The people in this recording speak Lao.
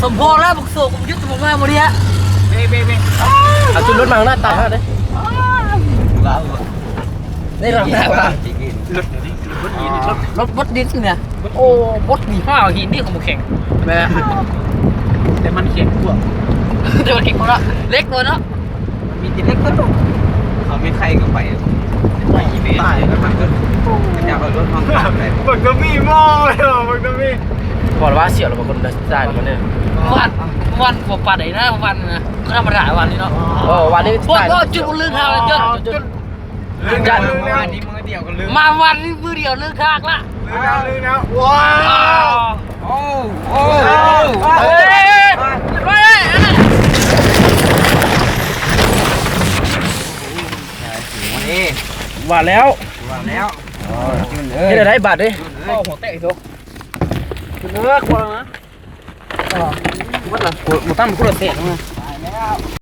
ບໍ່ພໍແລ້ວ ບັກໂສກ ກູຍຶດບໍ່ມາບໍ່ໄດ້ ເບ້ໆໆ ເອົາຈຸດລົດມາຂ້າງໜ້າຕາເດ້ ໄດ້ລັບໜ້າຕາ ລົດ ລົດບົດດິນນີ້ ໂອ້ ບົດນີ້ ຫ້າວຫີນນີ້ກໍບໍ່ແຂງ ແມ່ນ ແຕ່ມັນແຂງກວ່າ ແຕ່ມັນແຂງກວ່າເນາະ ເຫຼັກໂດຍເນາະ ມັນມີແຕ່ເຫຼັກເນາະ ເຂົາມີໄຂ່ກໍໄປ ໄປອີເວນ ຕາຍແລ້ວມັນກໍ ຢາກເອົາລົດມາໄປ ບັກກະມີມອງເລີຍ ບັກກະມີ ບໍ່ວ່າສຽວແລ້ວ ບັກຄົນໄດ້ຈ່າຍແລ້ວນີ້ ວັນ ວັນບໍ່ປານໃດນະ ວັນນະ ທຳມະດາວັນນີ້ເນາະ ເອີ ວັນນີ້ ບໍ່ ບໍ່ ຈຸດເລື່ອງຮາວເຈົ້າ ຈຸດ ເລື່ອງຮາວ ມື້ດຽວກໍເລີຍ ມາວັນນີ້ມື້ດຽວເລີກຮາກລະ ເລີກແລ້ວ ເລີກແລ້ວ ວ້າວ ໂອ້ ໂອ້ ໂອ້ ໂອ້ ວ່າແລ້ວ ວ່າແລ້ວ ເຮັດໄດ້ບາດເດ້ ເອົາຫົວແຕກອີກໂຕ ເລີກວ່ານະ ເອີ ບໍ່ຕຳຄົນລະແສນນະ ຕາຍແລ້ວ.